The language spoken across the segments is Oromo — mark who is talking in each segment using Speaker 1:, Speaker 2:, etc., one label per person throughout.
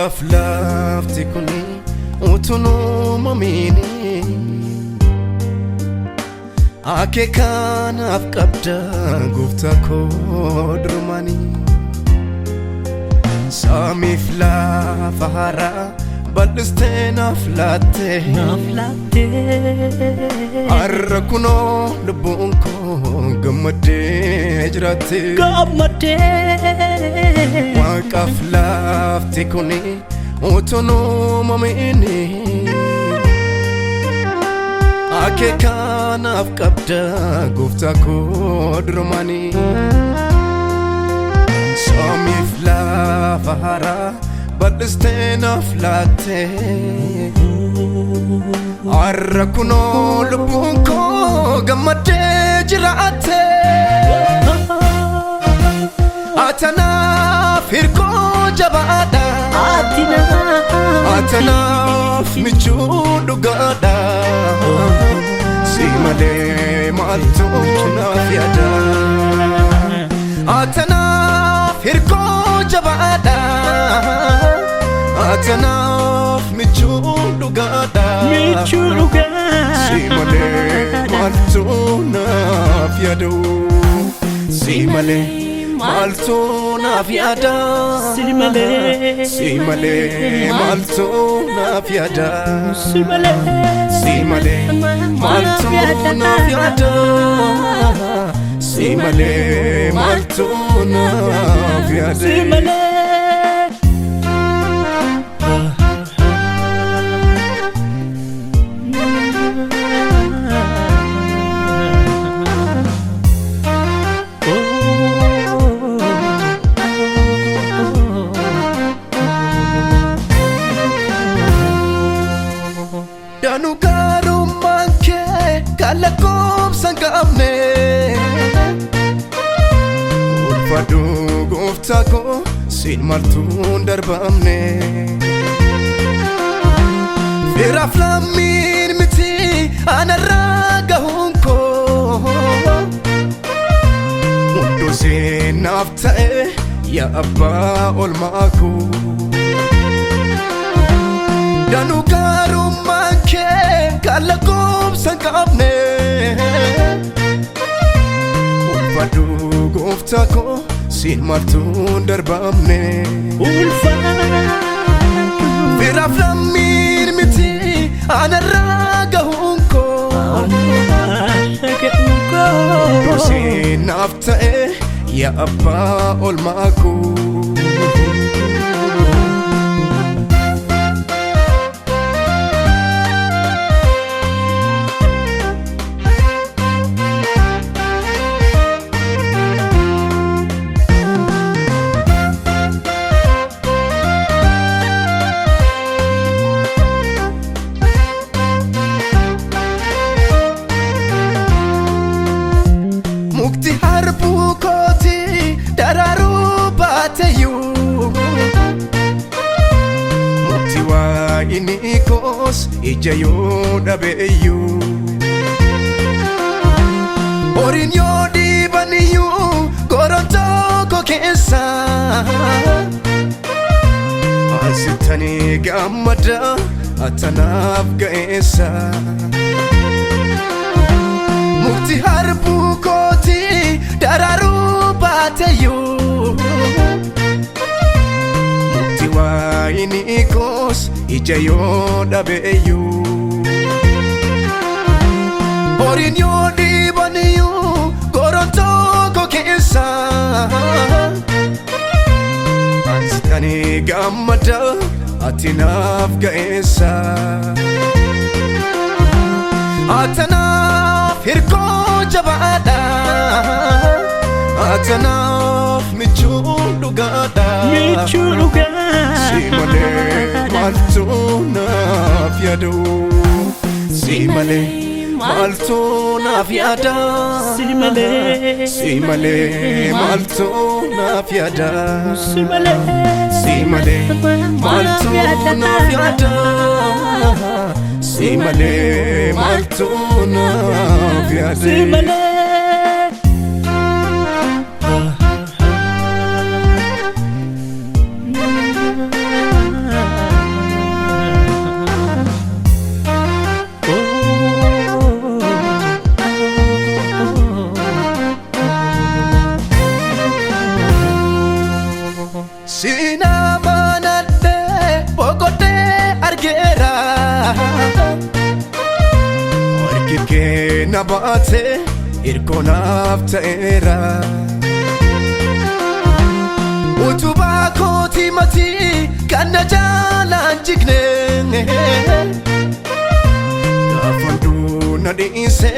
Speaker 1: Waaqaaf lafti kuni utuu uumamiini. Akeekaanaaf qabda gooftaa koo durmaanii. Samiif lafa haaraa bal'istee naaf laatte.
Speaker 2: Naaf laattee.
Speaker 1: Har'a kunoo lubbuun koo gammaddee jiraatte.
Speaker 2: Gammaddee.
Speaker 1: Waaqaaf lafti kuni utuu uumamiini. Akeekaanaaf qabda gooftaa koo durmaanii. Samiif lafa haaraa bal'istee naaf laatte. Har'a kunoo lubbuun koo gammaddee jiraatte. Atanaaf hirkoo jabaadha.
Speaker 2: Ati naaf.
Speaker 1: Atanaaf michuu dhugaadha. Si malee maaltu naaf yaada? Atanaaf hirkoo jabaadha. Atanaaf michuu dhugaadha.
Speaker 2: Michuu dhugaa.
Speaker 1: Si malee maaltu naaf yaadu? Si malee maaltu naaf yaada?
Speaker 2: Si malee.
Speaker 1: Si malee maaltu naaf yaada?
Speaker 2: Si malee.
Speaker 1: Si malee maaltu naaf yaada? Si malee maaltu naaf yaada?
Speaker 2: Si malee.
Speaker 1: Danuu gaarummaan kee kan lakkoofsa hin qabne. Ulfaadhu gooftaa koo siin martuun darbamne. Firaaf lammiin miti anarraa gahuun koo. Hunduu seenaaf ta'e yaa abbaa olmaa koo. Danuu gaarummaan kee kan lakkoofsa hin qabne. Ulfaadhu gooftaa koo siin martuun darbamne.
Speaker 2: Ulfaadhu.
Speaker 1: Firaaf lammiin miti anarraa gahuun koo. Hunduu seenaaf ta'e yaa abbaa olmaa koo. Mukti harbuu kooti daraaruu baateyyuu. Mukti waa'inii koos ija yoo dhabeeyyuu. Horiin yoo dhiibaniyyuu gorontoo koo keessa. Asittanii gammada atanaaf ga'eessa. Mukti harbuu kooti daraaruu baateyyuu. Mukti waa'inii koos ija yoo dhabeeyyuu. Horiin yoo dhiibaniyyuu gorontoo koo keessa. Asittanii gammada ati naaf ga'eessa. Atanaaf hirkoo jabaadha. Atanaaf michuu dhugaadha.
Speaker 2: Michuu dhugaa.
Speaker 1: Si malee maaltu naaf yaadu? Si malee maaltu naaf yaada?
Speaker 2: Si malee.
Speaker 1: Si malee maaltu naaf yaada?
Speaker 2: Si malee.
Speaker 1: Si malee maaltu naaf yaada? Si malee maaltu naaf yaada?
Speaker 2: Si malee.
Speaker 1: argeera. Harki kee na baate hirkoo naaf ta'eera. Utubaa kooti matii kan na jaalaan jigne. Gaafa hunduu na dhiise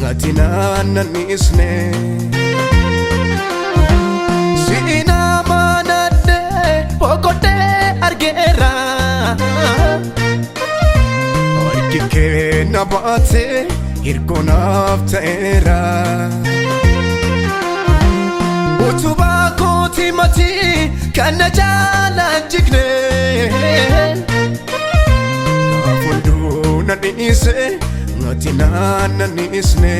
Speaker 1: ati naan nan dhiisne. Si'ina manadhe boqodhee argeera. Harki kee na baate hirkoo naaf ta'eera. Utubaa kooti matii kan na jaalaan jigne. Gaafa hunduu na dhiise ati naan nan dhiisne.